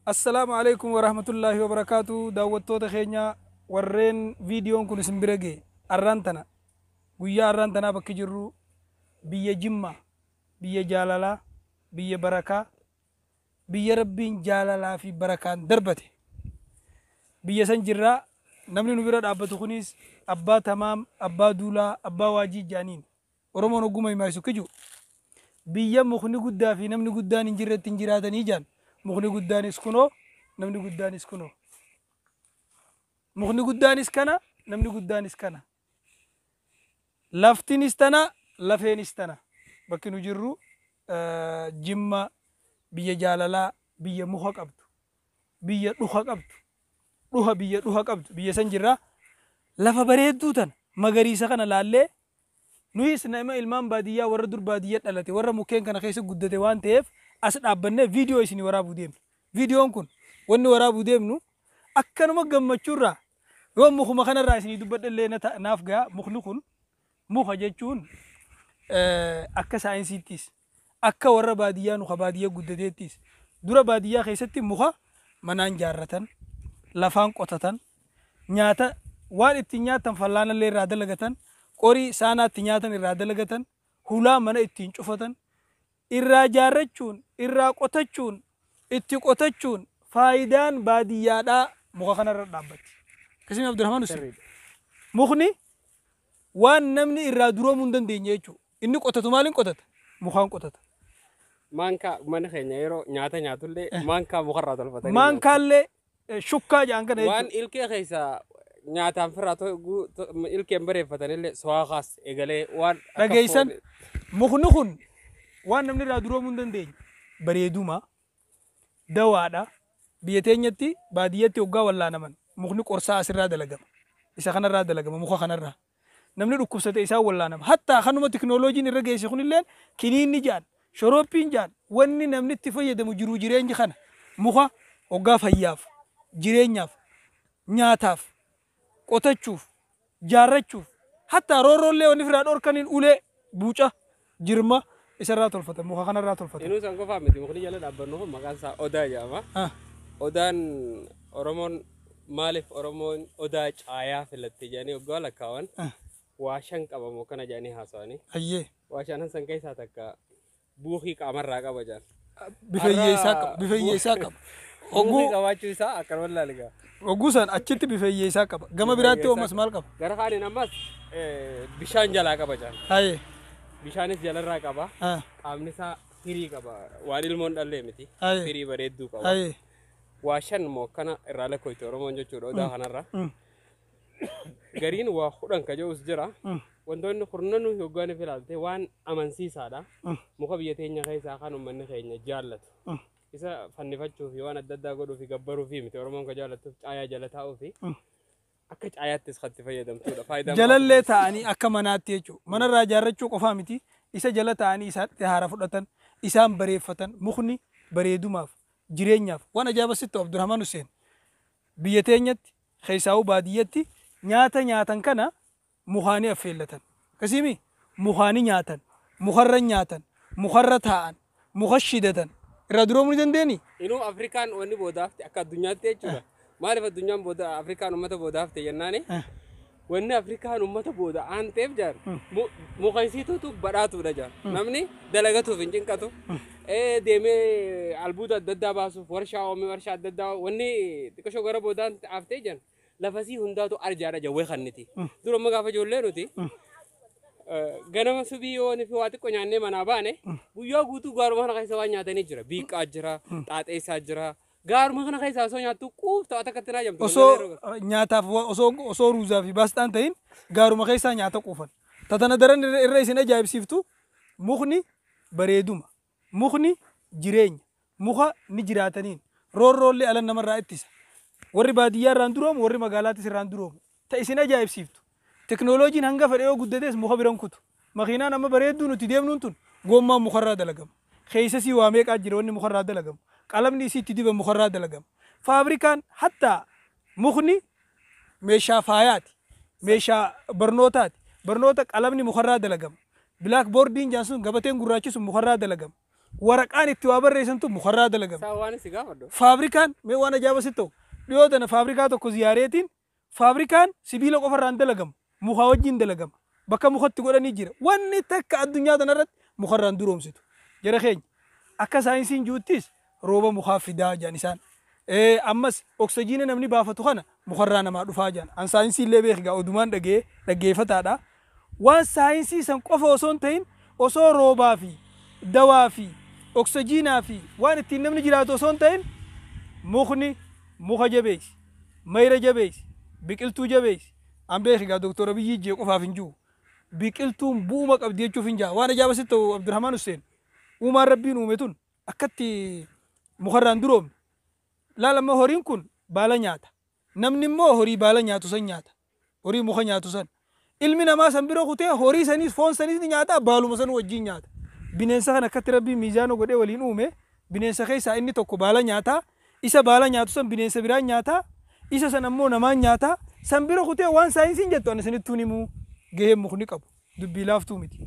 Assalaamu alaikum warahmatullaahi wabarakaatu. Daawwattoota keenya warreen viidiyoon kun isin bira ga'e, arraan tana guyyaa arraan tanaa bakki jirru biyya Jimmaa, biyya jaalalaa, biyya barakaa, biyya Rabbiin jaalalaa fi barakaan darbate, biyya san jirraa. Namni nu bira dhaabbatu kunis Abbaa Tamaam, Abbaa Duulaa, Abbaa Waajii jaaniin. Oromoon ogguma himaayisu kiju biyya mukni guddaa fi namni guddaan hin jirretti hin jiraatanii jaan. Mukni guddaanis kunoo, namni guddaanis kunoo. Mukni guddaanis kana, namni guddaanis kana. Laftinis tana, lafeenis tana. Bakki nu jirru Jimma, biyya jaalalaa, biyya muka qabdu, biyya dhuka qabdu, dhuha biyya dhuha qabdu, biyya san jirra. Lafa bareedduu tana magariisa kana laallee, nuyis nama ilmaan baadiyyaa warra dur baadiyyaa dhalate, warra mukkeen kana keessa guddate waan ta'eef, as dhaabbannee viidiyoo isinii waraabuu deemna. Viidiyoon kun wanni waraabuu deemnu akkanuma gammachuurraa yoo mukuma kanarraa isinii dubbadhe illee naaf ga'a. Mukni kun, muka jechuun akka saayinsiittis akka warra baadiyyaa nu ka baadiyyaa guddateettis, dura baadiyyaa keessatti muka manaan jaarratan, lafaan qotatan, nyaata waan ittiin nyaatan fallaanallee irraa dalagatan, qorii saanaatti nyaatan irraa dalagatan, hulaa mana ittiin cufatan irraa jaarrachuun, irraa qotachuun, itti qotachuun, faayidaan baadiyyaadhaa muka kanarra dhaabbatti. Akkasuma Abdurrahman Hussein. Mukni waan namni irraa duroomuu hin dandeenye jechuudha. Inni qotatu maaliin qotata? Mukaan qotata. Maankaa mana keenya yeroo nyaata nyaatullee maankaa mukarraa tolfatanii. Maankaallee shukkaa jedhan kana jechuudha. Waan ilkee keessa nyaataan firraa ilkeen bareeffatanillee so'aakaas eegalee waan akka Dhageessan, mukni kun waan namni irraa duroomuu hin dandeenye. Bareeduma, dawaadha. Biyya teenyatti baadiyyatti hoggaa wallaanaman mukni qorsaa asirraa dalagama. Isa kanarraa dalagama, muka kanarraa. Namni dhukkubsate isaan wallaanama. Hattaa kanuma teknooloojiin irra geesse kunilleen kiniinni jaan, shorooppiin jaan, wanni namni itti fayyadamu jiruu jireenyi kana muka hoggaa fayyaaf, jireenyaaf, nyaataaf, qotachuuf, jaarrachuuf, hattaa roorroollee wanni firaa dhorkaniin ulee buuca jirma isarraa tolfatan, muka kanarraa tolfatan. Inuu san qofaa miti, mukni jala dhaabbannu kun maqaan isaa Odaa jedhama. Odaan Oromoon maaliif Oromoon odaa caayaa filatte jedhanii waggaa lakkaawan waa shan qabamu kana jedhanii haasawanii. Waa shanan san keessaa takka buukii qaamarraa qaba jedhan. Bifa hiyyeessaa qaba. Bifa hiyyeessaa qaba. Buukii qabaachuu isaa akkanuma ilaali. Oguu san achitti bifa hiyyeessaa qaba. Gama biraatti ammas maal qaba? Gara kaaniin ammas bishaan jalaa qaba jedhan. Bishaanis jalarraa qaba. Qaamni isaa firii qaba. Waan ilmoon dhallee miti. Firii bareedduu qaba. Waa shan moo akkana irraa lakkoofte Oromoon jechuudha odaa kanarra. Gariin waa 10 ka jedhus jira. Wantoonni kurnanuu hoggaan ilaalte waan amansiisaadha. Muka biyya teenya keessaa kan uummanni keenya jaallatu. Isa fannifachuu fi waan adda addaa godhuu fi gabbaruu fi miti, Oromoon ka jaallattuuf caayaa jala taa'uu fi akka caayaattis kan itti fayyadamtudha. Faayidaan Jalallee taa'anii akka manaatti jechuudha. Manarraa ijaarrachuu qofaa miti. Isa jala taa'anii isaatti haara fudhatan, isaan bareeffatan. Mukni bareedumaaf, jireenyaaf waan ajaa'iba sitti Abdurrahman Hussein. Biyya teenyatti keessaa'uu baadiyyatti nyaata nyaatan kana mukaanii affeellatan. Akkasiimi mukaanii nyaatan, mukarra nyaatan, mukarra taa'an, muka shidatan. Irraa duroomuu ni dandeenyi? Inuu Afrikaan wanni boodaafte akka addunyaatti jechuudha. Maaliif addunyaan booda, Afrikaan uummata boodaafte jennaani? Wanni Afrikaan uummata booda aanteef jaan muka isiituutu badhaatuudha jaan. Namni dalagatuuf hin cinqatu. Deemee albuuda adda addaa baasuuf warshaa oomishee warshaa adda addaa wanni xiqqashoo gara boodaan haftee jaan lafasii hundaatu arjaadha jawwee kanniti. Dura amma gaafa ijoollee nuti ganama subii yoo fi waa xiqqoo nyaannee manaa baane, guyyaa guutuu gaaruma kana keessa waan nyaatanii jira. Biiqqaa jira, xaaxeessaa jira. Gaaruma kana keessa osoo nyaattu quufta waan takkatti naa jamtu. Osoo nyaataaf osoo ruuzaa fi baasxaan ta'in gaaruma keessaa nyaata quufan. Tatana daran irra isin ajaa'ibsiiftu, mukni bareeduma. Mukni jireenya. Muka ni jiraataniin. Roorroollee ala namarraa ittisa. Warri baadiyyaa irraan duroomu, warri magaalaatis irraan duroomu. Ta isin ajaa'ibsiiftu, teknooloojiin hanga fedhe yoo guddates muka biran kutu. Makiinaan amma bareedduu nuti deemnuun tun goommaan mukarraa dalagama. Keessasii waa meeqaa jira wanni mukarraa dalagamu. Qalamni isii itti diban mukarraa dalagama. Faabrikaan hattaa mukni meeshaa faayaati. Meeshaa barnootaati. Barnoota qalamni mukarraa dalagama. Black boardiin jaan sun, gabateen gurraachi sun mukarraa dalagama. Waraqaan itti waa barreessantu mukarraa dalagama. Isaa waan si gaafadhu. Faabrikaan mee waan ajaa'iba sitti ta'u dhiyoo tana faabrikaa tokko ziyaareetiin faabrikaan sibiila qofarraan dalagamu mukaa wajjin dalagama. Bakka mukatti godhanii jira. Wanni takka addunyaa tanarratti mukarraan duroomsitu. Jara keenya akka saayinsiin jiruuttis rooba mukaa fidaa jedhan isaan. Ammas oksijiina namni baafatu kana mukarraa namaa dhufaa jedhan. An saayinsii illee beeku egaa odumaan dhagee dhaggeeffataadha. Waan saayinsii san qofa osoo hin ta'in osoo roobaa fi dawaa fi oksijiinaa fi waan ittiin namni jiraatu osoo hin ta'in mukni muka jabeessi, mayra jabeessi, biqiltuu jabeessi. An beeku egaa Dooktor Abiyyi ijjee qofaaf hin jiru. Biqiltuun bu'uma qabdi jechuuf hin jaa. Waan ajaa'iba sitti ta'u Abdurrahmaan Hussein. Uumaan Rabbiin uume tun akkatti mukarraan duroomne. Laal amma horiin kun baala nyaata. Namni immoo horii baala nyaatu san nyaata. Horii muka nyaatu san. Ilmi namaa san bira kutee horii saniis foon saniis ni nyaata baaluma san wajjin nyaata. Bineensa kana akkatti Rabbiin miizaana godhee waliin uume bineensa keessaa inni tokko baala nyaata. Isa baala nyaatu san bineensa biraan nyaata. Isa san ammoo namaan nyaata. San bira kutee waan saayinsiin jettu ani isinittuun himuu gaheen mukni qabu. Dubbii laaftuu miti.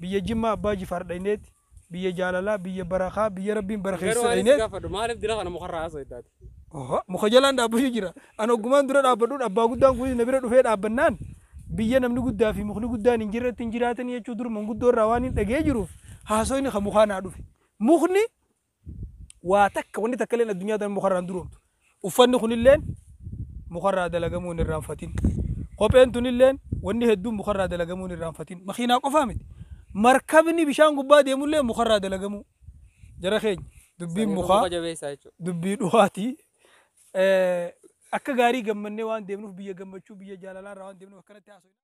Biyya Jimmaa Abbaa Jifaar dhayneetti biyya jaalalaa biyya barakaa biyya Rabbiin Garuu barakeessa waan si dhayneetti. gaafadhu maaliif dila kana mukarraa haasoo ittaati? Oho, muka jalaan dhaabbachuu jira. Ani oggumaan dura dhaabbadhuun abbaa guddaan kunis na bira dhufee dhaabbannaan biyya namni guddaa fi mukni guddaan hin jirretti hin jiraatan jechuu dur manguddoo irraa waan hin dhagee jiruuf haasoyni kan mukaa naa dhufe. Mukni waa takka wanni takka illeen addunyaa tana mukarraan duroomtu. Uffanni kunilleen mukarraa dalagamuu hin irraanfatin. Kopheen tunilleen wanni hedduun mukarraa dalagamuu hin irraanfatin. Makiinaa qofaa miti. Markabni bishaan gubbaa deemullee mukarraa dalagamuu. Jara keenya dubbiin mukaa Muka jabeessaa jechuudha. dubbii dhugaatii. Akka gaarii gammannee waan deemnuuf biyya gammachuu biyya jaalalaa irraa waan deemnuuf akkanatti haasofna.